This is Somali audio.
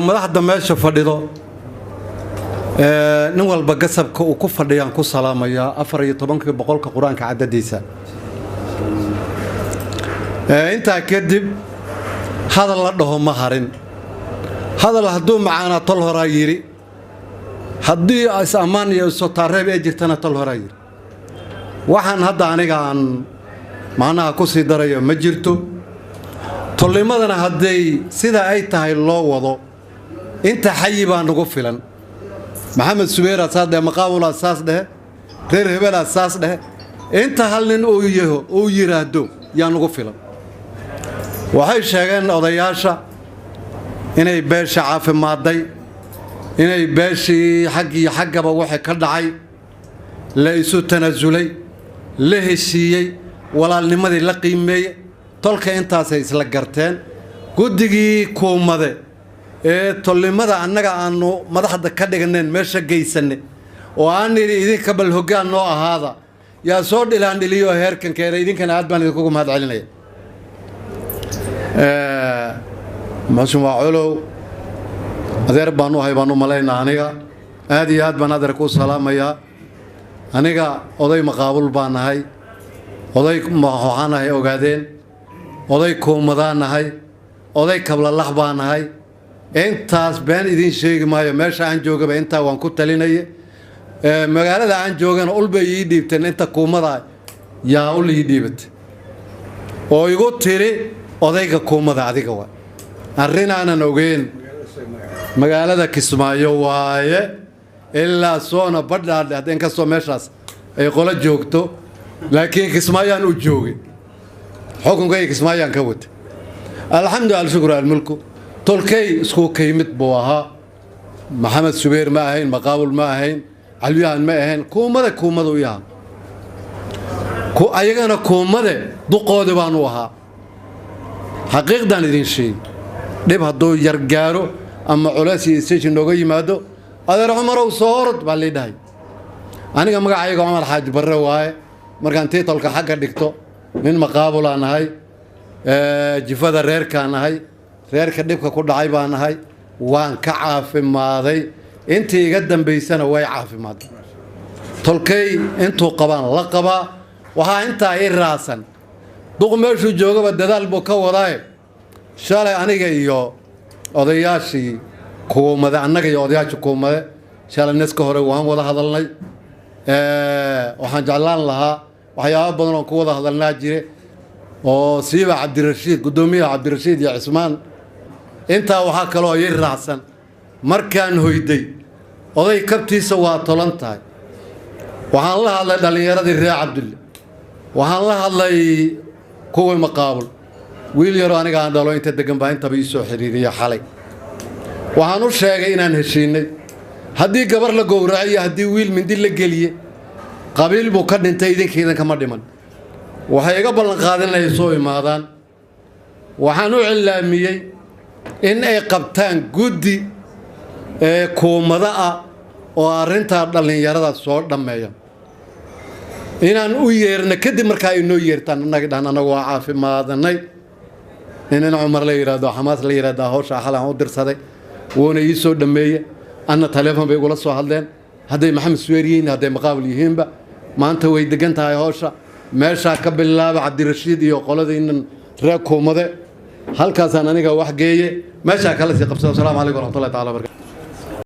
Madaxda meesha fadhido, nin walba gasabka uu ku fadhiyaan ku salaamayaa, 14-kii boqolka Qur-aanka cadadiisa. Intaa kadib, hadal la dhaho ma harin. Hadal hadduu macaanaa, tol horaa yidhi. Haddii is-ammaan iyo isotaareeb ee jirtana, tol horaa yidhi. Waxaan hadda aniga aan macnaha ku sii darayo ma jirto. Tolnimadana hadday sida ay tahay loo wado, inta xayi baa nagu filan. Maxamed Subeeraa saas dhehe, Maqaabulaa saas dhehe, reer hebelaa saas dhehe. Inta hal nin uu yaho uu yidhaahdo yaa nagu filan. Waxay sheegeen odayaasha inay beesha caafimaadday, inay beeshii xaggii xaggaba wixii ka dhacay la isu tanaasulay, la heshiiyey, walaalnimadii la qiimeeyey. Tolka intaasay isla garteen. Guddigii kuumade ee tolnimada annaga aanu madaxda ka dhiganeen, meesha geysanay oo aan nidhi idinka bal hoggaan noo ahaada, yaa soo dhilaandhiliyo heerkan keenay. Idinkana aad baan idinkugu mahad celinaya. Muxsin waa colow, adeer baan u ahay baan u malaynaa. Aniga aad iyo aad baan adeer kuu salaamayaa. Aniga oday Maqaabul baan nahay, oday waxaan nahay Ogaadeen, oday Kuumadaan nahay, oday Kablalax baan nahay. Intaas been idiin sheegi maayo. Meesha aan joogaba intaa waan ku talinaya. Magaalada aan joogana ulbay ii dhiibteen. Inta kuumada yaa ul ii dhiibatay oo igu tiri odayga kuumada adiga waa. Arrin aanan ogeyn magaalada Kismaayo waaye, ilaa soona Badhaadhe. Hadda inkastoo meeshaas ay qolo joogto, laakiin Kismaayaan u joogay, xukunkayga Kismaayaan ka watay. Alxamdu, alshukru, almulku. Tolkay isku kaymid buu ahaa. Maxamed Subeer ma ahayn, Maqaabul ma ahayn, Calwiyahan ma ahayn. Kuumada kuumada u yahaa, ayagana kuumade duqoodi baanu ahaa. Xaqiiqdaan idin sheegi, dhib hadduu yar gaaro ama culays iyo station nooga yimaado, "Adeer Cumarow, soo orod," baa lii dhahay. Aniga magacayga Cumar Xaaji Barre waaye. Markaan tiitolka xagga dhigto, nin Maqaabulaan nahay, jifada reerkaan nahay, reerka dhibka ku dhacay baan nahay. Waan ka caafimaaday, intii iga dambaysana way caafimaaday. Tolkay intuu qabaan la qabaa. Waxaa intaa i raacsan, duq meeshuu joogaba dadaal buu ka wadaaye. Shalay aniga iyo odayaashii kuumade, annaga iyo odayaashii kuumade, shalay neska hore waan wada hadalnay. Waxaan jeclaan lahaa, waxyaabo badan oon ku wada hadalnaa jire, oo siiba Cabdirashiid, guddoomiyaha Cabdirashiid iyo Cismaan. Intaa waxaa kaloo ii raacsan, markaan hoyday, oday kabtiisa waa tolan tahay. Waxaan la hadlay dhallinyaradii reer Cabdulle, waxaan la hadlay kuwii Maqaabul. Wiil yaroo aniga aan dhalo inta degan baa intaba ii soo xiriiriya xalay. Waxaan u sheegay inaan heshiinay. Haddii gabar la gowraciyo, haddii wiil mindi la geliye, qabiil buu ka dhintay, idinka idinkama dhiman. Waxay iga ballan qaadeen inay soo imaadaan. Waxaan u cilaamiyey in ay qabtaan guddi ee kuumada ah oo arrintaa dhallinyarada soo dhammeeya, inaan u yeerno. Kadib markaa ay noo yeertaan, annaga dhahan annagu waa caafimaadanay. Nin Cumar la yidhaahdo, Xamaas la yidhahdaa, hawsha xalan u dirsaday, wuuna ii soo dhammeeye. Anna taleefon bay igula soo hadleen, hadday Maxamed Suweer yihiin, hadday Maqaabul yihiinba. Maanta way degan tahay hawsha. Meeshaa ka bilaaba Cabdirashiid iyo qoladiinan reer Kuumade, halkaasaan aniga wax geeye, meeshaa kala sii qabsada. Asalaamu calaykum waraxmatullahi tacala barakatu.